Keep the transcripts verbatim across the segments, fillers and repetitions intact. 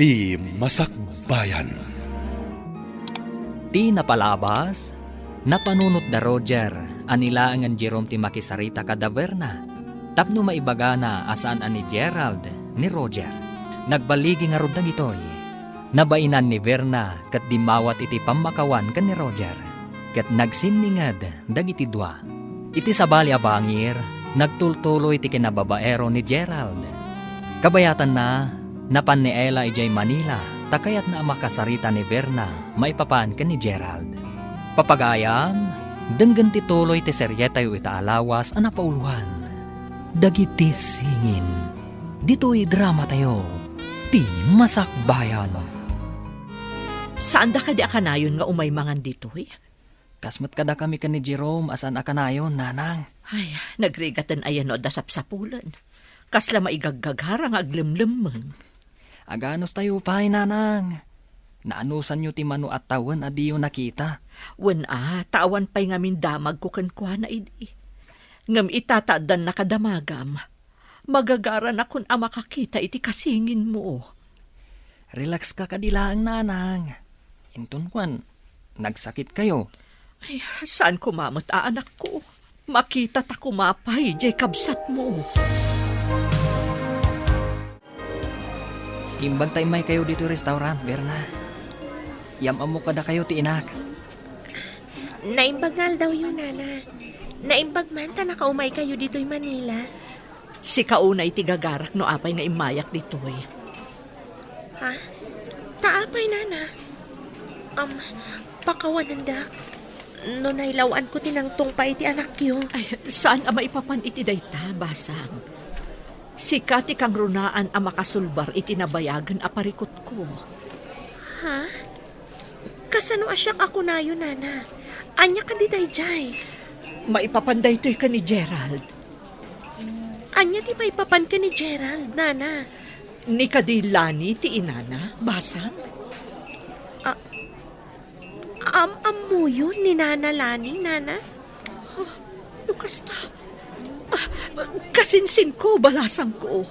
Ti Masakbayan. Ti napalabas, napanunot da Roger a ni laengen Jerome ti makisarita kada Berna tapno maibagana a saan a ni Gerald ni Roger. Nagballigi ngarud dagitoy. Nabainan ni Berna ket dimmawat iti pammakawan ken ni Roger, ket nagsinninged dagiti dua. Iti sabali a bangir, nagtultuloy ti kinababaero ni Gerald. Kabayatanna, napan ni Ella idiay Manila ta kayatna a makasarita ni Berna maipapan ken ni Gerald. Papagayam, denggen ti tuloy ti serietayo ita a lawas a napauloan, Dagiti Singin. Ditoy dramatayo, Ti Masakbayan. Saanda kadi a kanayon nga umay mangan ditoy? Kas met kadakami ken ni Jerome a saan a kanayon, nanang. Ay, nagrigaten aya no adda sapsapulen. Kasla maigaggagara nga aglemlemmeng. Aganustayo pay, nanang. Naanusanyo ti mano a tawen a diyo nakita. Wen a, ta awan pay ngamin damagko kenkuana idi. Ngem ita ta addanna kadamagam, magagaranakon a makakita iti kasinginmo. Relax ka kadi laeng, nanang. Inton kuan, nagsakitkayo. Ay, saan koma met a anakko. Makitata koma pay diay kabsatmo. Imbag ta immaykayo ditoy restaurant, Berna. Yam-ammo kadakayo ti inak. Naimbag nga aldawyo, Nana. Naimbag man ta nakaumaykayo ditoy Manila. Sika unay ti gagarak no apay nga immayak ditoy. Ha? Ta apay, Nana? Um, pakawanendak. No nailaw-anko ti nangtungpa iti anakyo. Ay, saan a maipapan iti dayta, Basang. Sika ti kangrunaan a makasulbar iti nabayagen a parikutko. Ha? Kasano a siak a kunayo, Nana? Ania kadi daydiay? Maipapan daytoy ken ni Gerald. Ania ti maipapan ken ni Gerald, Nana? Ni kadi Lani ti inana, Basang? A-, am-ammoyo ni Nana Lani, Nana? Ah, no kasta, ah, kasinsinko, balasangko.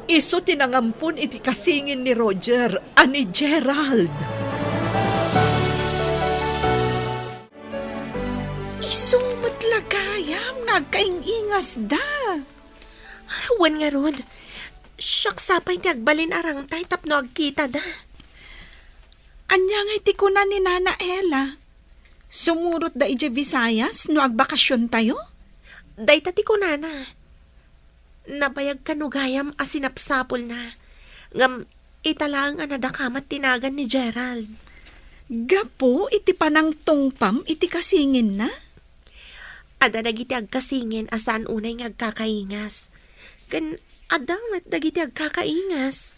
Isu ti nangampon iti kasingin ni Roger a ni Gerald. Isu met la gayam nga agkaing-ingasda. Wen ngarud, siak sa pay ti agbalin a rangtay tapno agkitada. Ania ngay ti kuna ni Nana Ella? Sumurotda idiay Visayas no agbakasiontayo? Dayta ti kunana. Nabayag kano gayam a sinapsapulna. Ngem ita laeng a nadakamat ti nagan ni Gerald. Gapu iti panangtungpam iti kasinginna? Adda dagiti agkasingin a saan unay nga agkakaingas. Ken adda met dagiti agkakaingas.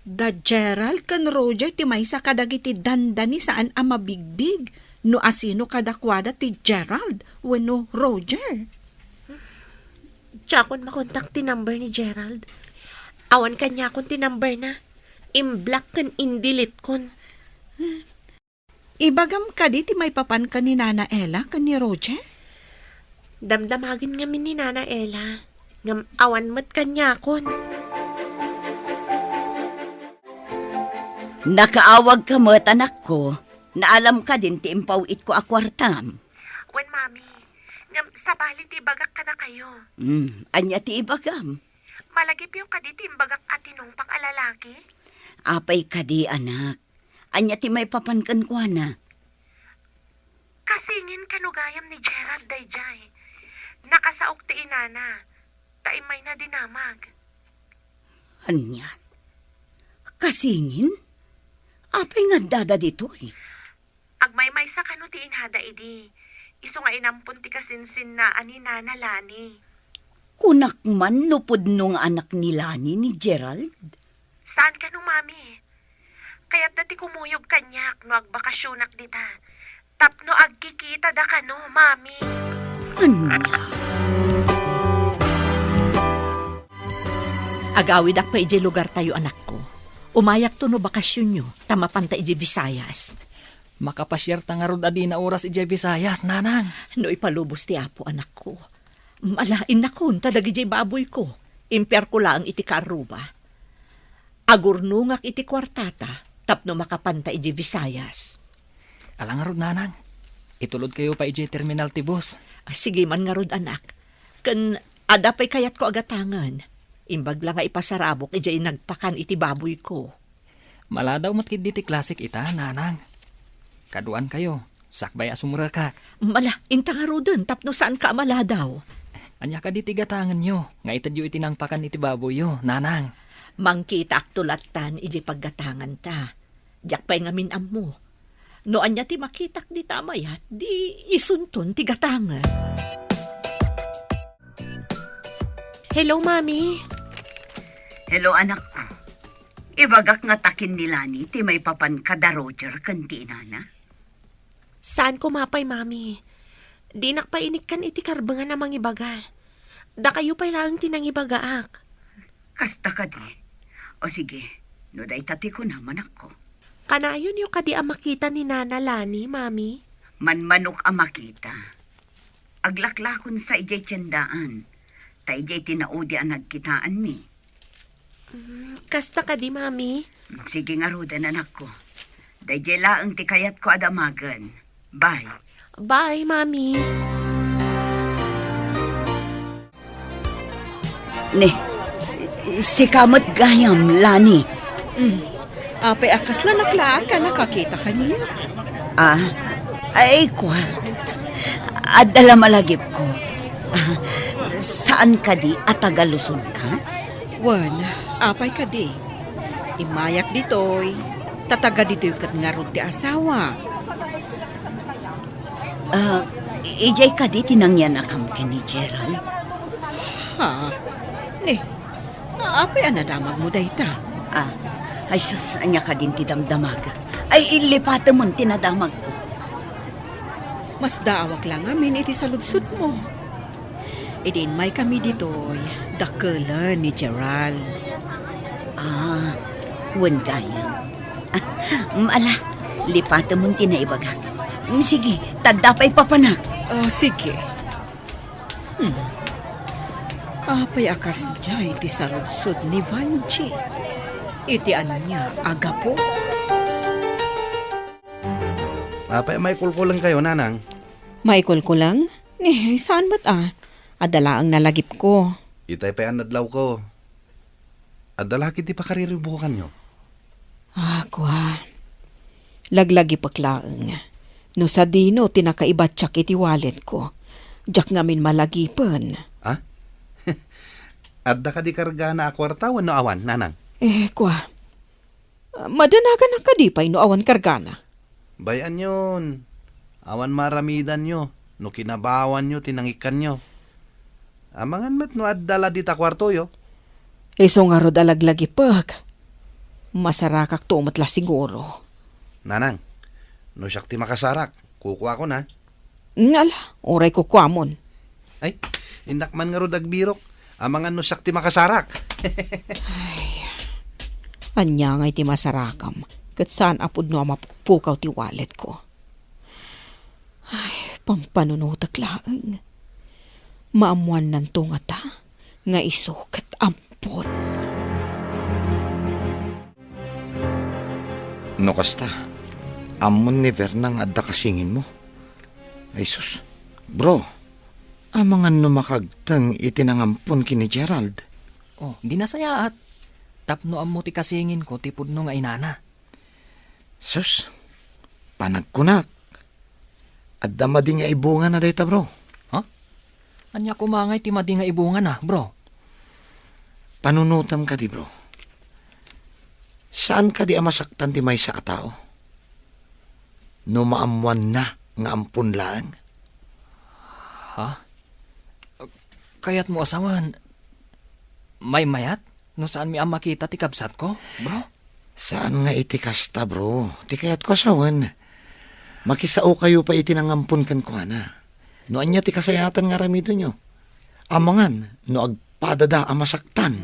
Da Gerald ken Roger ti maysa kadagiti dandani saan a mabigbig no asino kadakuada ti Gerald wenno Roger. Diakon makontak ti number ni Gerald. Awan kaniakon ti numberna. Imblock ken indeletekon. Ibagam kadi ti maipapan ken ni Nana Ella ken ni Roger? Damdamagen ngamin ni Nana Ella, ngem awan met kaniakon. Nakaawagka met, anakko. Naalam kadin ti impaw-itko a kuartam? Wen, Mami. Ngem sabali ti ibagak kadakayo. Hmm, ania ti ibagam? Malagipyo kadi ti imbagak a tinungpak a lalaki? Apay kadi, anak? Ania ti maipapan kenkuana? Kasingin kano gayam ni Gerald daydiay. Nakasaok ti inana, ta immayna dinamag. Ania? Kasingin? Apay nga addada ditoy? Agmaymaysa kano ti inada idi, isu nga inampon ti kasinsinna a ni Nana Lani. Kunak man no pudno nga anak ni Lani ni Gerald? Saan kano, Mami? Kayatda ti kumuyog kaniak no agbakasionak dita. Tapno agkikitada kano, Mami. Ania? Agawidak pay idiay lugartayo, anakko. Umayakto no bakasionyo, ta mapanta idiay Visayas. Makapasiarta ngarud a dina oras idiay Visayas, nanang. No ipalubos ti Apo, anakko, malaennakon ta dagidiay baboyko, impiarko laeng iti kaarruba. Agurnongak iti kuartata tapno makapanta idiay Visayas. Ala ngarud, nanang. Itulodkayo pay idiay terminal ti bus. Ah, sige man ngarud, anak. Ken adda pay kayatko a gatangen. Imbag la nga ipasarabok idiay nagpakan iti baboyko. Maladaw met ketdi ti klasik ita, nanang. Kaduankayo, sakbay a sumrekak. Ala, inta ngaruden tapno saanka a maladaw. Ania kadi ti gatangenyo nga itedyo iti nangpakan iti baboyyo, nanang? Mangkitaakto lattan idiay paggatanganta. Diak pay ngamin ammo. No ania ti makitak dita a mayat, di isunton ti gatangen. Hello, Mami. Hello, anakko. Ibagak nga takin ni Lani ti maipapan kada Roger ken ti inana. Saan ko mapay, Mami. Dinak pay inikkan iti karbengan a mangibaga. Dakayo pay laeng ti nangibagaak. Kasta kadi? O sige, no dayta ti kunam, anakko. Kanayonyo kadi a makita ni Nana Lani, Mami? Manmanok a makita. Aglaklakon sa idiay tiendaan. Ta idiay ti naudi a nagkitaanmi. Mm, kasta kadi, Mami? Sige ngaruden, anakko. Daydiay laeng ti kayatko a damagen. Bye. Bye, Mami. Ne, sika met gayam, Lani. Mm. Apay a kasla naklaat ka nakakita kaniak? Ah, ay, kua. Adda la malagipko. Ah, saan kadi a taga Luzon ka? Wen, apay kadi? Immayak ditoy, ta taga ditoy ket ngarud ti asawa. Ah, idiay kadi ti nangyanakam ken ni Gerald? Ha? Ni, apay a nadamagmo dayta? Ah, ay sus, ania kadin ti damdamag? Ay, ilipatemon ti nadamagko. Masdaawak la ngamin iti saludsodmo. Idi immaykami ditoy, dakkelen ni Gerald. Ah, wen gayam. Ala, lipatemon ti naibagak. Mm, sige, ta adda pay papanak. Ah, sige. Hmm. Apay a kasdiay ti saludsod ni Vanji? Iti ania a gapu? Apay a maikulkulengkayo, nanang? Maikulkuleng? Ni, saan met a. Adda laeng nalagipko. Itay pay a nadlawko. Adda la ketdi pakariribukanyo? Ah, kua. Laglagipek laeng. No sadino ti nakaibatiak iti walletko, diak ngamin malagipen. Ah? Adda kadi kargana a kuarta wenno awan, nanang? Eh, kua. Madanaganak kadi pay no awan kargana? Bay-anyon, awan maaramidanyo no kinabawanyo ti nangikkanyo. Amangan met no adda la dita kuartoyo. Isu ngarud a laglagipek. Masarakakto met la siguro. Nanang, no siak ti makasarak, kukuakon a. Ala, uray kukuamon. Ay, innak man ngarud agbirok. Amangan no siak ti makasarak. Ay, ania ngay ti masarakam? Ket saan a pudno a mapukpukaw ti walletko. Ay, pampanunotek laeng. Maammuannanto ngata nga isu ket ampon. No kasta, ammon ni Verna nga adda kasinginmo. Ay sus, bro, amangan no makagteng iti nangampon ken ni Gerald. Oh, di nasayaat. Tapno ammo ti kasinginko ti pudno nga inana. Sus, panagkunak. Adda madi nga ibungana dayta, bro. Ha? Ania koma ngay ti madi nga ibungana, bro? Panunotam kadi, bro. Saan kadi a masaktan ti maysa a tao no maammoanna nga ampon laeng? Ha? Kayatmo a sawen, maymayat no saanmi a makita ti kabsatko, bro? Saan nga iti kasta, bro. Ti kayatko a sawen, makisaokayo pay iti nangampon kenkuana. No ania ti kasayaatan nga aramidenyo, amangan no agpadada a masaktan.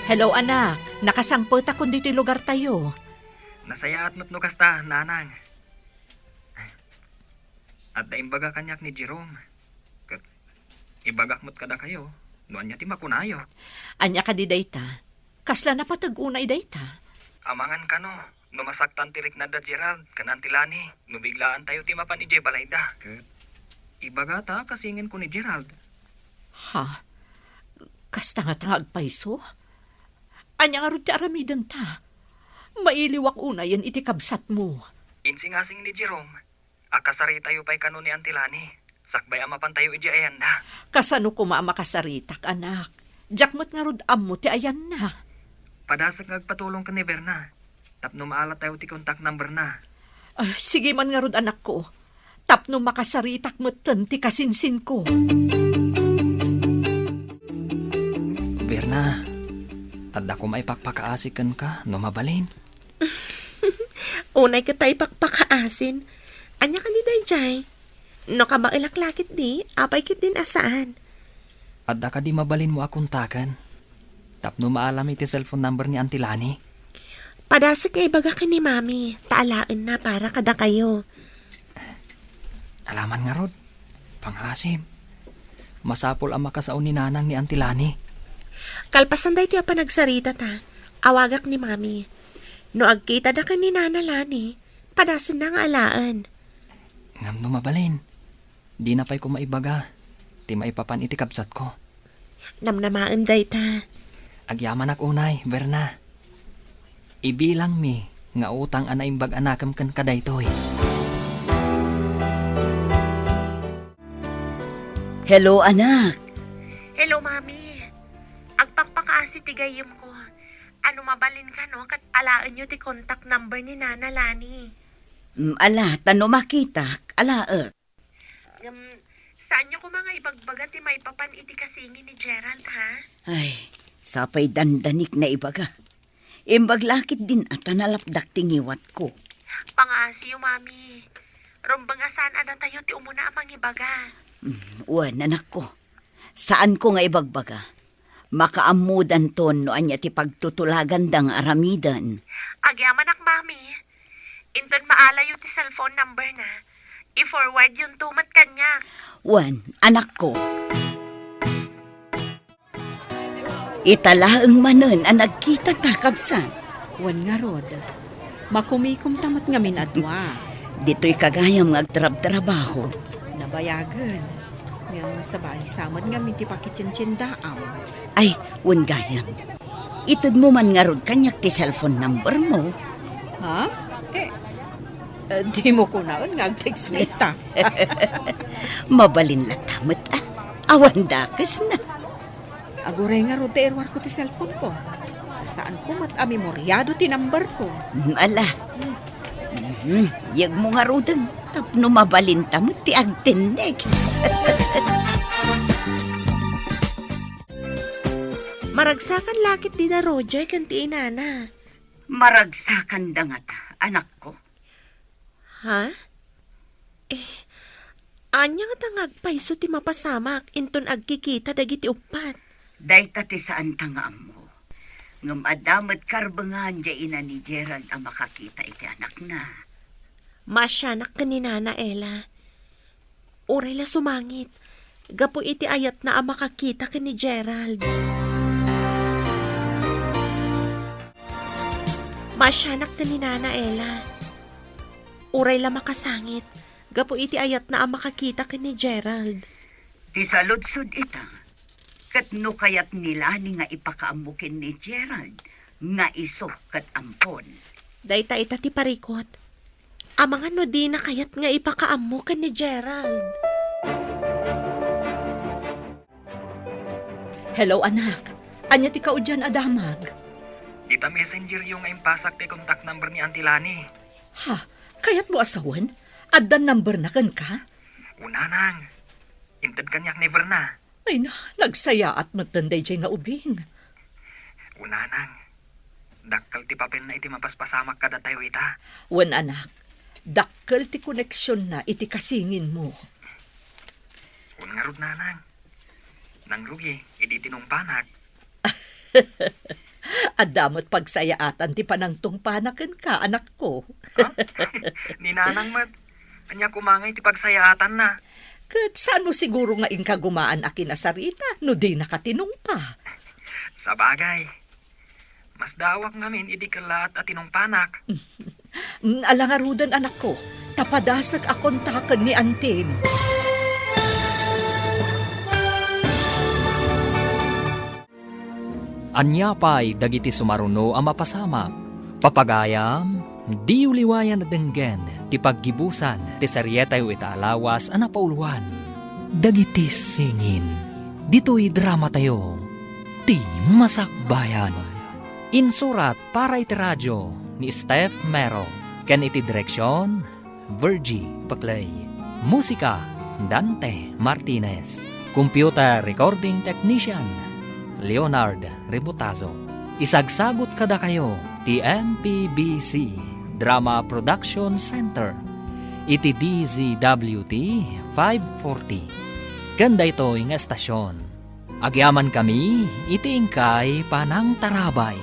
Hello, anak. Nakasangpetakon ditoy lugartayo. Nasayaat met no kasta, nanang. Adda imbaga kaniak ni Jerome. Ket ibagak met kadakayo No ania ti makunayo? Ania kadi dayta? Kasla napateg unay dayta? Amangan kano, no masaktan ti riknada Gerald ken Auntie Lani, no biglaantayo ti mapan idiay balayda. Ket ibagata a kasingenko ni Gerald. Ha? Kasta ngata nga agpayso? Ania ngarud ti aramidenta? Mailiwak unayen iti kabsatmo. Insingasing ni Jerome, a kasaritayo pay kano ni Auntie Lani, sakbay a mapantayo idiay ayanda. Kasano koma a makasaritak, anak? Diak met ngarud ammo ti ayanna. Padasek nga agpatulong ken ni Berna, tapno maalatayo ti contact number na. Ah, sige man ngarud, anakko, tapno makasaritak metten ti kasinsinko. Berna, adda koma ipakpakaasi kenka no mabalin. Unay ket ta ipakpakaasin. Ania kadi daydiay? No kabaelak la ketdi, apay ketdin a saan? Adda kadi mabalinmo a kontaken? Tapno maalam iti cellphone number ni Auntie Lani. Padasek nga ibaga ken ni Mami, ta alaenna para kadakayo. Alaman ngarud, pangaasim. Masapul a makasao ni Nanang ni Auntie Lani. Kalpasan daytoy a panagsaritata, awagak ni Mami. No agkitada ken ni Nana Lani, padasenna nga alaen. Ngem no mabalin, dina pay koma ibaga ti maipapan iti kabsatko. Namnamaem dayta. Agyamanak unay, Berna. Ibilangmi nga utang a naimbag a nakem kenka daytoy. Hello, anak. Hello, Mami. Agpakpakaasi ti gayyemko. Ano mabalin kano ket alaenyo ti contact number ni Nana Lani. Mm, ala, ta no makitak, alaek. Ngem, saanyo koma nga ibagbaga ti maipapan iti kasingin ni Gerald, ha? Ay, sapay dandanik naibaga. Imbag la ketdin a ta nalapdak ti ngiwatko. Pangaasiyo, Mami. Rumbeng a saan a datayo ti umuna a mangibaga. Mm, wen, anakko. Saanko nga ibagbaga. Makaammodanton no ania ti pagtutulaganda nga aramiden. Agyamanak, Mami. Inton maalayo ti cellphone number na, i-forward yonto met kaniak. Wen, anakko. Ita laeng manen a nagkitata, kabsat. Wen ngarud, makumikomta met ngamin a dua. Ditoy ka gayam nga agtrabtrabaho. Nabayagen. Ngem sabali sa met ngamin ti pakitientiendaam. Ay, wen gayam. Itedmo man ngarud kaniak ti cellphone number mo. Ha? Eh, eh, dimo kunaen nga agtext met ta. Mabalin latta met, a. Awan dakesna. Aguray ngarud ta iruarko ti cellphone ko. Saanko met a memoriado ti number ko. Mm, ala. Mhm, yegmo ngaruden tapno mabalinta met ti agtennext. Maragsakan la ketdi da Roger ken ti inana. Maragsakanda ngata, anakko? Ha? Eh, ania ngata nga agpayso ti mapasamak inton agkikita dagiti uppat? Dayta ti saanta nga ammo. Ngem adda met karbengan diay ina ni Gerald a makakita iti anakna. Maasianak ken ni Nana Ella. Uray la sumangit, gapu iti ayatna a makakita ken ni Gerald. Maasianak ken ni Nana Ella. Uray la makasangit, gapu iti ayatna a makakita ken ni Gerald. Ti saludsod ita, ket no kayat ni Lani nga ipakaammo ken ni Gerald nga isu ket ampon. Dayta ita ti parikut. Amangan no dina kayat nga ipakaammo ken ni Gerald. Hello, anak. Ania ti kaudian a damag? Dita messenger yo nga impasak ti contact number ni Auntie Lani. Ha? Kayatmo a sawen? Adda number na kenka? Una, nang. Inted kaniak ni Verna. Ay na, nagsayaat metten daydiay nga ubing. Una, nang. Dakkel ti papelna iti mapaspasamak kadatayo ita. Wen, anak, dakkel ti koneksionna iti kasinginmo. Wen ngarud, nanang. Nangrugi idi tinungpanak. Adda met pagsayaatan ti panangtungpana kenka, anakko. Ha? Ni nanang met, ania koma ngay ti pagsayaatanna? Ket saan mo siguro nga inkagumaan a kinasarita no dinaka tinungpa? Sabagay, masdaawak ngamin idi kellaat a tinungpanak. Mm, ala ngaruden, anakko, ta padasek a kontaken ni antim. Ania pay dagiti sumaruno a mapasamak? Papagayam, diyo liwayan a denggen ti paggibusan ti serietayo ita a lawas a napauluan. Dagiti singin, ditoy dramatayo, ti Masakbayan. Insurat para iti radio ni Steph Mero, ken iti direksion, Virgie Paclay. Musika, Dante Martinez. Computer recording technician, Leonard Rebotazo. Isagsagut kadakayo ti M P B C Drama Production Center iti D Z W T five forty. Ken daytoy nga estasion, agyamankami iti inkay panangtarabay.